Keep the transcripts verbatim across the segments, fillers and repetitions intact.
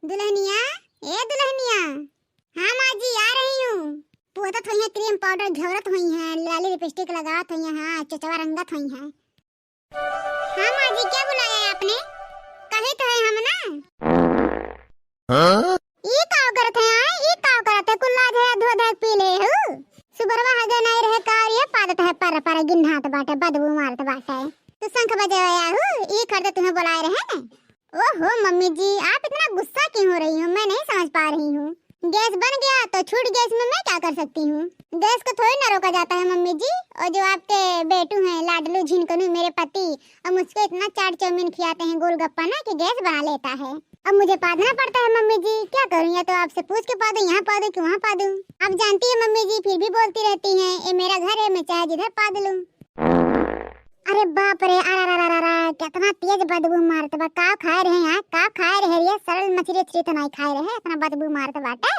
दुल्हनिया, ए दुल्हनिया। हाँ माँ जी, आ रही हूँ। पोतत होइहैं cream powder, झौरत होइहैं, लाली lipstick लगावत होइहैं, हाँ, चचवा रंगत होइहैं। हाँ माँ जी, क्या बुलाया है आपने? कहे तो है हम ना। हाँ? ई का करत है, हाँ? ई का करत है? कुल्ला जो है धो धो के पी ले हूँ। सुबरवा हगे नहीं रहे का, और ये पादत है पर पर गिन्हात बाटे, बदबू मारत बाटे। तू शंख बजावे आया हूँ, ई करते तुम्हें बुलाए रहे ने। ओहो मम्मी जी, आप इतना गुस्सा क्यों हो रही हो? मैं नहीं समझ पा रही हूँ। गैस बन गया तो छूट गया, इसमें मैं क्या कर सकती हूँ? गैस को थोड़ी ना रोका जाता है मम्मी जी। और जो आपके बेटू हैं लाडलू झिनकनू मेरे पति, अब मुझको इतना चाट चाउमीन खिलाते हैं गोलगप्पा ना कि गैस बना लेता है। अब मुझे पादना पड़ता है मम्मी जी, क्या करूँ? या तो आपसे पूछ के पादूँ, यहाँ पादूँ कि वहाँ पादूँ? आप जानती है मम्मी जी, फिर भी बोलती रहती हैं, ये मेरा घर है, मैं चाहे जिधर पाद लूँ। अरे बाप रे, अरे, अरे, अरे, अरे, कितना तेज बदबू मारत बा। का खाए रहे हैं, का खाए रहे रे? सरल मछली उछली तो नहीं खाए रहे, इतना बदबू मारत बाटे।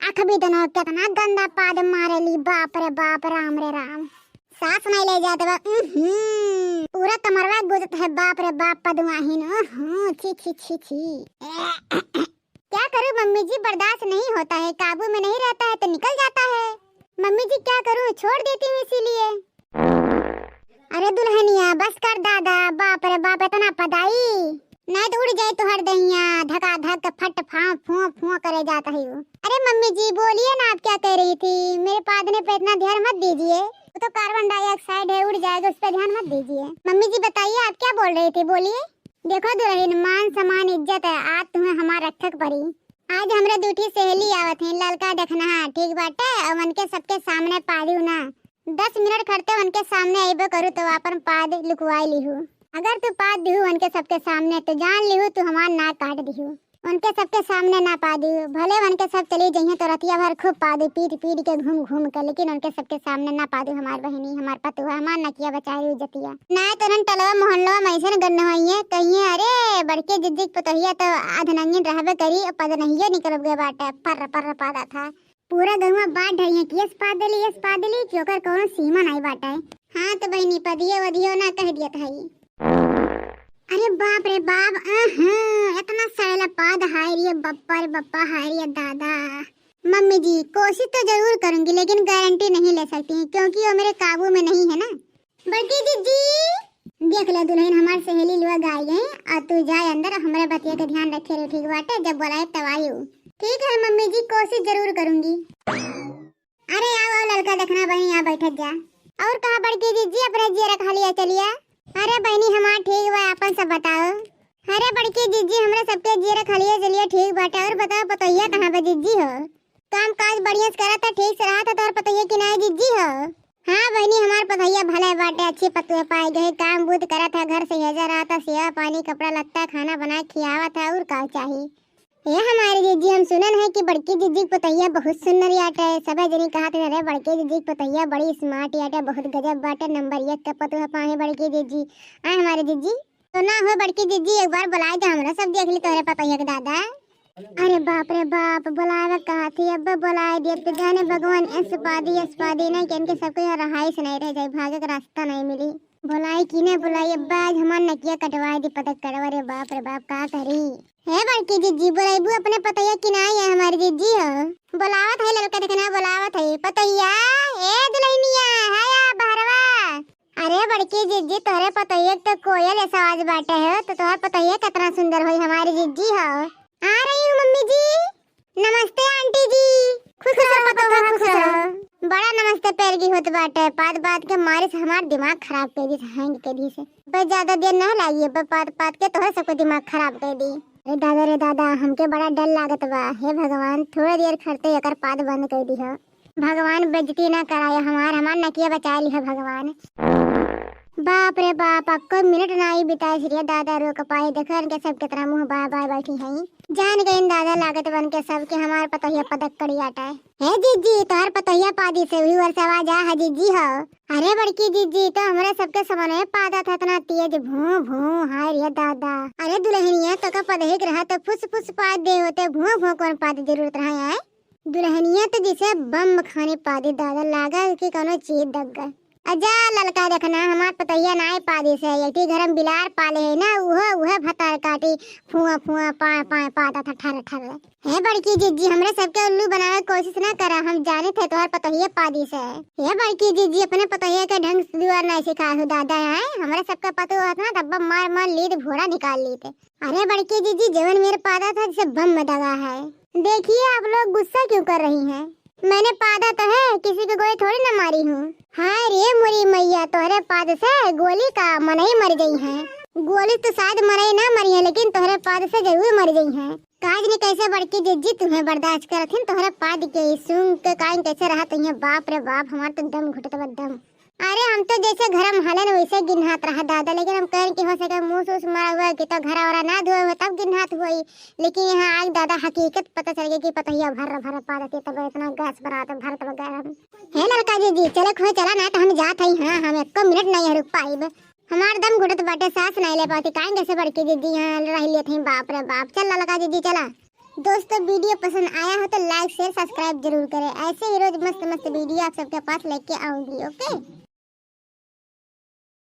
आँख भी दोनों कितना गंदा पाद मारेली, बाप रे बाप, राम रे राम। सांस नहीं ले जात बा। उहुं, पूरा कमरवा गुजत है, बाप रे बाप, पदुआहिन। उहुं, छी, छी, छी, छी। क्या करूं मम्मी जी, बर्दाश्त नहीं होता है, काबू में नहीं रहता है तो निकल जाता है। मम्मी जी क्या करूं, छोड़ देती हूँ इसीलिए। अरे दुल्हनिया बस कर दादा, बाप रे बाप इतना पदाई, नहीं तो उड़ जाए तुहर दहिया, धका धक फट फां फुआ फुआ करे जात है वो। अरे मम्मी जी बोलिए ना, आप क्या कह रही थी? मेरे पादने पे इतना ध्यान मत दीजिए, वो तो कार्बन डाइऑक्साइड है, उड़ जाएगा, उस पर ध्यान मत दीजिए। मम्मी जी बताइए आप क्या बोल रही थी, बोलिए। देखो दुल्हन, मान सम्मान इज्जत है, आज तुम्हें हमार रखे के परी। आज हमरे दू ठी सहेली आवत हैं, ललका देखना है, ठीक बाटे, और उनके सबके सामने पादियो ना। दस मिनट खड़ते उनके सामने अइबो करू तो आपन पाद लुकवाई लिहू। अगर तू पाद दिहू उनके सबके सामने तो जान लिहू तू हमार नाक काट दिहू। उनके सबके सामने ना पादू, भले उनके सब चली जइहें तो रतिया भर खूब पादू पीट पीट के घूम घूम के, लेकिन उनके सबके सामने ना पादू हमार बहिनी, हमार पतुआ, हमार नकिया बचाए इज्जतिया। ना तो उन्हन टलवा मोहल्लवा में ऐसे न गन्नवाइए, कहिए, "अरे, बड़के जिज्जी के पतोहिया तो अधनंगिन रहबे करी, पदनहियो निकल गए बाटे, पर्र पर्र पादा था।" पूरा गहुआ बांट ढरिए कि यस पादली, यस पादली, कि ओकर कौनो सीमा नहीं बाटे। हाँ तो बहिनी, पदियो वदियो ना कह दियत हई। अरे बाप रे बाप, अहं, इतना सैला पाद, हाय रे बप्पा रे बप्पा, हाय रे दादा। मम्मी जी, कोशिश तो जरूर करूंगी, लेकिन गारंटी नहीं ले सकती, क्योंकि वो मेरे काबू में नहीं है ना। बड़की जिज्जी, देख ले दुल्हन, हमार सहेली लोग आ गई, और तू जाए अंदर, हमरे बतिया के ध्यान रखे रहे, ठीक बाटे, जब बुलाए तब आयु। ठीक है मम्मी जी, कोशिश जरूर करूंगी। अरे आओ, आओ ललका देखना बहिनी, यहाँ बैठत जा। और कहा बड़की जिज्जी, अपने जियरा खलिया चलिया। अरे बहिनी हमार ठीक बा, आपन सब बताओ। अरे बड़की जिज्जी, हमरे सबके जियरा खलिया चलिया ठीक बाटे। और बताओ पतोहिया कहाँ बा जिज्जी हो? काम काज बढ़िया से करत है, ठीक से रहत है तोहर पतोहिया कि नाय जिज्जी हो? हाँ बहिनी, हमार पतोहिया भले बाटे, अच्छी पतोह पाए गए, काम बूत करत है, घर से हेजा रहत है, सेवा पानी, कपड़ा लत्ता, खाना बना के खियावत है, और का चाही? ए हमारी जिज्जी, हम सुनन है कि बड़की जिज्जी के पतोहिया बहुत सुंदर आटे। सबे जनी कहत है, "अरे बड़की जिज्जी के पतोहिया बड़ी smart आटे, बहुत गजब बाटे, नंबर एक के पतोह पाए बड़की जिज्जी।" आए हमारी जिज्जी, तो ना हो बड़की जिज्जी, एक बार बुलाए दे, हमरा सब देख ली तोहरे पतोहिया के दादा। अरे बाप रे बाप, बुलावे कहा थी, अब बुलाए दे, तो जाने भगवान ऐसे पादी, ऐसे पादी नहीं कि इनके सबके यहाँ रहाइश नहीं रह जाए, भागे का रास्ता नहीं मिली। बुलाई कि नहीं बुलाई, अब्बा आज हमार नकिया कटवाए दी, पतक कटवा रे बाप रे बाप, का करी? हे बड़की जिज्जी, बुलाइबू अपने पतैया कि नाई है हमारी जिज्जी हो? बुलावत है ललका देखना, बुलावत है पतैया, ए दुल्हनिया, है या बहरवा? अरे बड़की जिज्जी, तोहरे पतैया के तो कोयल ऐसा आवाज बाटे हो, तो तोहर पतैया कितना सुंदर होई हमारी जिज्जी हो। आ रही हूँ मम्मी जी। नमस्ते आंटी जी। खुश रहो पतोह, खुश रहो। बड़ा नमस्ते पैरगी होत बाटे, पाद पाद के मारे से हमार दिमाग खराब कर दी, hang कर दी से। बस ज्यादा देर ना लागिए, पर पाद पाद के तोहरे सबके दिमाग खराब कर दी। अरे दादा रे दादा, हमके बड़ा डर लागत बा। हे भगवान, थोड़ा देर खड़ते एकर पाद बंद कर दी हो। भगवान बेइज्जती ना कराए हमार, हमार नकिया बचा ली है भगवान। बाप रे बाप, अब कोई मिनट ना आई बिताए श्री दादा रोक पाए। देखो इनके सब कितना मुंह बाय बाय बैठी हैं। जान गए इन दादा लागत बन के सब के हमार पतोहिया पदक कड़ी आटा है। हे जिज्जी, तोहर पतोहिया पादी से हुई वर्ष आवाज आ है जिज्जी हो। अरे बड़की जिज्जी, तो हमरे सबके समन्वय पादा था इतना तेज भू भू, हाय रे दादा। अरे दुल्हनिया, तो का पदहिक रहा तो फुस फुस पाद दे होते, भू भू कौन पाद जरूरत रहा है? दुल्हनिया तो जैसे बम खाने पादी दादा, लागा कि कोनो चीज दग गए। अजा ललका देखना, हमार पतोहिया नाय पादी से, यही घर में बिलार पाले है ना, उहे, उहे भतार काटी, फुआ, फुआ, पाए, पाए, पादा था ठर, ठर। हे बड़की जिज्जी, हमरे सबके उल्लू बनावे के कोशिश ना करा, हम जाने थे तोहर पतोहिया पादी से। हे बड़की जिज्जी, अपने पतोहिया के ढंग से दुआर नाय सिखाए हो दादा, हैं? हमरे सबके पतोह होत ना, तब मार, मार लीद भोरा निकाल लीते। अरे बड़की जिज्जी, जवन मेरे पादा था, जैसे बम में दगा है। देखिए, आप लोग गुस्सा क्यों कर रही हैं? मैंने पादा तो है, किसी को गोली थोड़ी ना मारी हूँ। हाय रे मोरी मैया, तोहरे पाद से गोली का मनई मर गई है। गोली तो शायद मनई ना मरी है, लेकिन तोहरे पाद से जरूर मर गई है। काज ने कैसे बड़की जिज्जी तुम्हें बर्दाश्त करत हिन, तोहरे पाद के सूंघ के काज कैसे रहा तुहिए। बाप रे बाप, हमार तो दम घुटत बा दम। अरे हम तो जैसे घर में हलन वैसे गिनहात रहा दादा, लेकिन हम कहन कि हो सके मूस उस मरा हुआ कि तो घरा वरा ना धोए हुए तब गिनहात हुई, लेकिन यहाँ आग दादा हकीकत पता चल गई कि पतोहिया भर भर पादत है, तब इतना गैस बनाते भरत वगैरह। हे ललका जिज्जी, चले खोए चला ना तो हम जात हई। हाँ, हम एको मिनट नहीं रुक पाइब। हमार दम घुटत बाटे, सांस नहीं ले पाती, काहे जैसे बड़की जिज्जी यहाँ रह लिए थे। बाप रे बाप, चल ललका जिज्जी चला। दोस्तों, वीडियो पसंद आया हो तो like, share, subscribe जरूर करें। ऐसे ही रोज मस्त मस्त वीडियो आप सबके पास लेके आऊंगी। ओके।